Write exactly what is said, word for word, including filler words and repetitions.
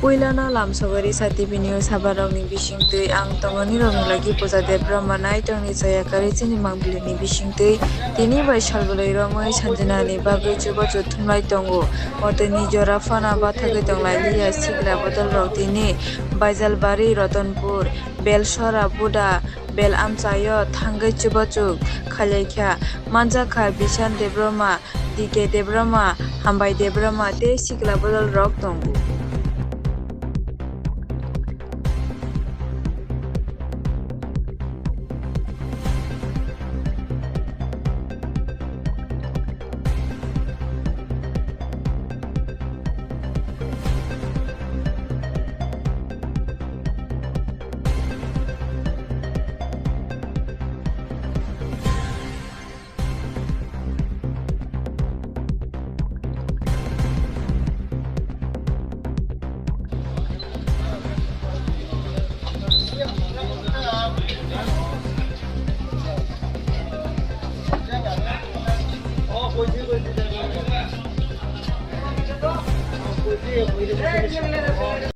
Puilano lamsogwi Risa T V news habarokni bisingtwi ang tongo nirokni lagi Puja Debbarma, naitongni chaya kwrwi chini mangpilini bisingtwi. Tini bai salbwlwi romwi sanjinani bagwi chubachu thumlai tongo. Motoni jora phano bathagwi tonglailiya sikla bodolrok tini Baijalbari, Rotonpur, Belsora, Buda, Bel amchaio thangwi chubachu khailaikha. Manjakha Bishan Debbarma, D K Debbarma, Hambai Debbarma tei sikla bodolrok tongo.